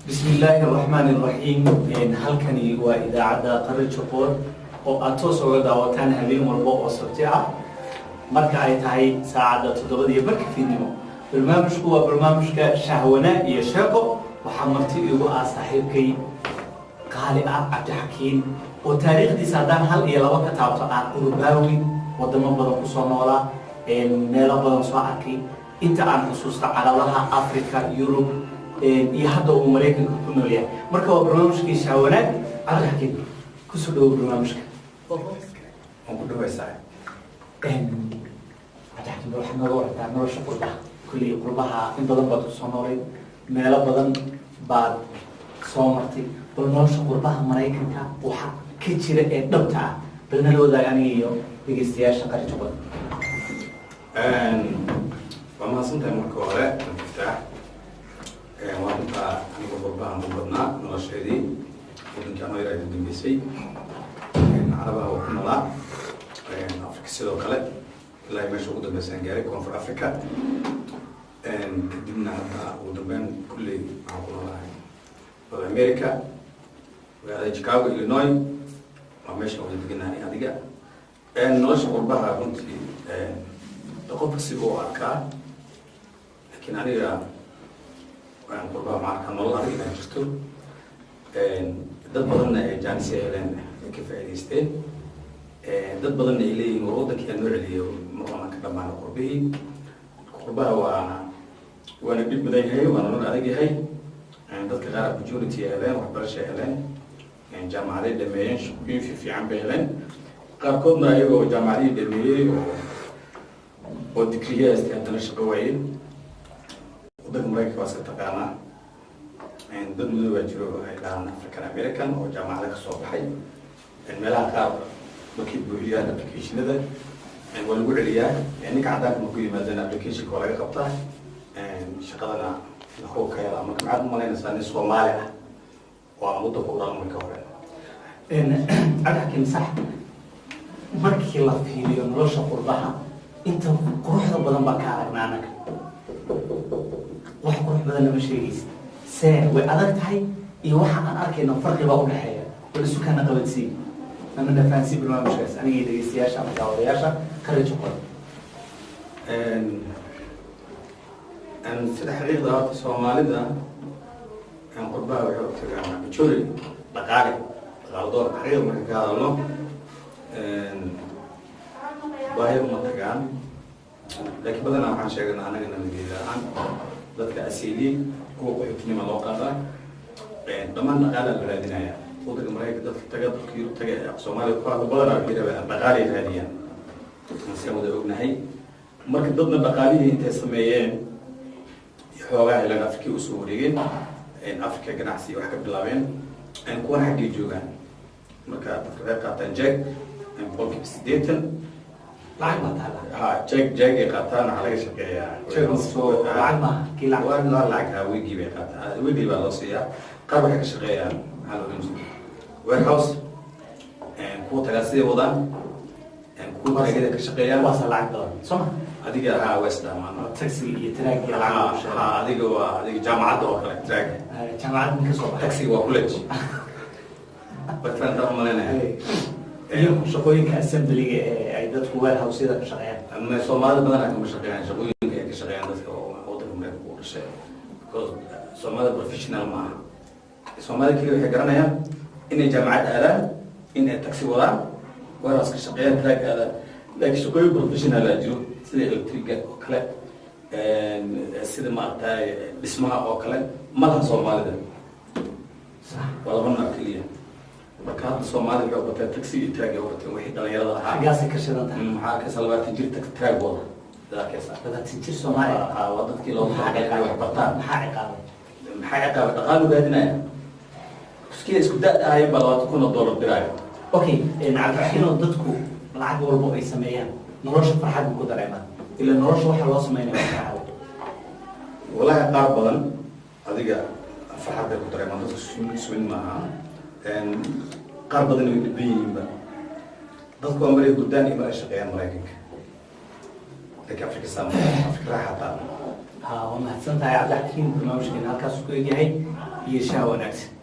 Bismi illaahi araxmaani iraxiim. Halkani waa idaacadda Qari Joqoor oo aad toos uga daawataan habeen walba oo Sabti ah marka ay tahay saacadda 7:30 fiidnimo. Barnaamijku waa barnaamijka Shahwana iyo Sheeko. Waxaa marti igu ah saaxiibkay qaali ah, Cabdixakiin, oo taariikhdiisa haddaan hal iyo labo ka taabto ah Urubaawi, wadamo badan kusoo noolaa, meelo badan soo arkay, inta aan xusuusta Carabaha, Africa, Yurub iyo hadda uu Maraykanka ku nool yahay. Marka waa barnaamijkii Shahwanaag. Cabdixakiin, kusoo dhawo barnaamijka. Waan ku dhawaysaa. Cabdixakiin, bal waxaad nooga warantaa nolosha qurbaha. Kulley qurbaha in badan baad kusoo noolay, meelo badan baad soo martay. Bal nolosha qurbaha Maraykanka waxa ka jira ee dhabta ah bal nala wadaag aniga iyo dhegeystayaasha Qari Juqod. Waa mahadsantahay marka hore, Cabdifataax. Waa runtaa, aniga qurbahan u badnaa nolosheedii. Wadankii anoo yar ay u dambeysay. Carabaha waa ku noolaa, Africa sidoo kale, ilaa meesha ugu dambeysaan gaaray Koonfur Africa. Kadibna hadda ugu dambeyn kulley waxaan ku noolahay North America, magaalada Chicago, Illinois, waa meesha wada deganahay adiga. Nolosha qurbaha runtii qofka si uu arkaa, laakiin aniga waan qurbaha maxaan arkaa nolol adag inaa jirto, dad badanna ay jaanisya heleen, ay ka faa'iidaysteen, dad badanna ay leeyihiin war waddankii aan noo celiyo, mar aan ka dhamaano qurbihii. Qurbaha waana dhib badan yahay, waana nolol adag yahay. Dadka qaar opportunity ay heleen, waxbarashay heleen, jaamacaday dhameeyeen, shaqooyin fiican bay heleen. Qaarkoodna ayagoo jaamacadihii dhameeyey oo digriya haystay haddana shaqo waayeen. Waddanka Maraykanka waa iska taqaanaa, dad madow baa jiro ay dhahaan African American oo jaamacada ka soo baxay. Meelaha qaar markay buuxiyaan applicationada waa lagu celiyaa. Ninka caddaanka markuu yimaadana applicationka waa laga qabtaa, shaqadana waxuu ka helaa. Marka maxaad u malaynaysaa nin Soomaali ah oo aan waddanka u dhalan marka hore? Cabdixakiim, sax, markii la fiiriyo nolosha qurbaha inta quruxda badan baa ka aragnaa anaga, wax qurux badan lama sheegaysa. See way adag tahay iyo waxa aan arkayno farqi baa udhexeeya. Bal isu kana qabadsii ama nafahansi barnaamijkaas aniga iyo dhegeystayaasha ama daawadayaasha Qari Juqol. Sida xaqiiqda horta Soomaalida qurbaha waxay u tagaan majority dhaqaale, dhaqaale door. Xaqiiqda marka ka hadalno, baahi uma tagaan, laakiin badanaa waxaan sheeganaa anaga nabadgelyo la-aan, dadka asiili, kuwa qaxootinima loo qaadaa, dhammaan dhaqaalaa la raadinaya. Waddanka Maraykanka dadka taga, dadka Yurub taga ee Soomaaliya ku hadla, badanaa waxay rabaan dhaqaalay raadiyaan, siaan wada ognahay. Marka dadna dhaqaalihii intay sameeyeen iyo xoogaa heleen Afrika usoo wareegeen, Africa ganacsi wax ka bilaabeen, kuwana xaggay joogaan. Marka dadka waxay qaataan jeeg 80%. Lacag baa taala. Ha, jeeg ay qaataan. Waxaa laga shaqeeyaa. Jeeg soo lacag maaha kii lacag. Waa lacag, ha, weekgii bay qaataan, weekgii baa loo siiyaa. Qaar waxay ka shaqeeyaan, maxaa la oran jiray, warehouse, kuwa tagaasiday wadaan, kuwa taagida ka shaqeeyaan. Waasa lacag badan, soo ma? Adiga ha, waa isdhaamaan. Taxi iyo truck iyo lacag lagu sheego. Ha, adiga waa adiga jaamacadda oo kale, truck. Jaamacad min ka soo baxay. Taxiga waa college, wafahantaa umalaynaya. Iyo shaqooyinka assemblyga ee ay dadku warehouse-yada ka shaqeeyaan. Ama Soomaalida badanaa kama shaqeeyaan shaqooyinka ay ka shaqeeyaan dadka oo waddanka Maraykanka u dhashay, because Soomaalida professional ma aha. Soomaalida keliya waxay garanayaan inay jaamacad aadaan, inay taxi wadaan, warehouse ka shaqeeyaan, truck aadaan, laakiin shaqooyin professional aa jiro, sida electriga oo kale, sida maaragtay dhismaha oo kale, ma laha Soomaalida. Waa laba nooc keliya. Marka hadda Soomaalida waxay bateen taxi iyo truck ay bateen, wixii dhalinyarada ahaa. Xaggaasay ka shidan tahay. Maxaa arkaysa 20 jir truck wada dad arkaysa. 20 jir Soomaaliya? Ha, waa dadkii loogu talagalay inay wax bartaan. Maxaa ciqaabay? Maxaa ciqaabay? Dhaqaalu raadinaya. Iskii isku da' ahaayeen baa $20,000 diraayo. Okay, Cabdixakiin, dadku lacag walbo ay sameeyaan nolosha farxad ku dareemaan ila nolosha waxa loo sameynaya waa farxad. Wallahi qaar badan adiga farxad bay ku dareemaan, dadku iswin maaha. Qaar badan way dhiban yihiinba. Dadku waa maray hurdaan iyo mar ay shaqeeyaan Maraykanka, laakiin Afrika sama, Afrika raaxa taala. Ha, waa mahadsan tahay, Cabdixakiin. Barnaamijkeena halkaas ku egyahay. Iyo shaah wanaagsan.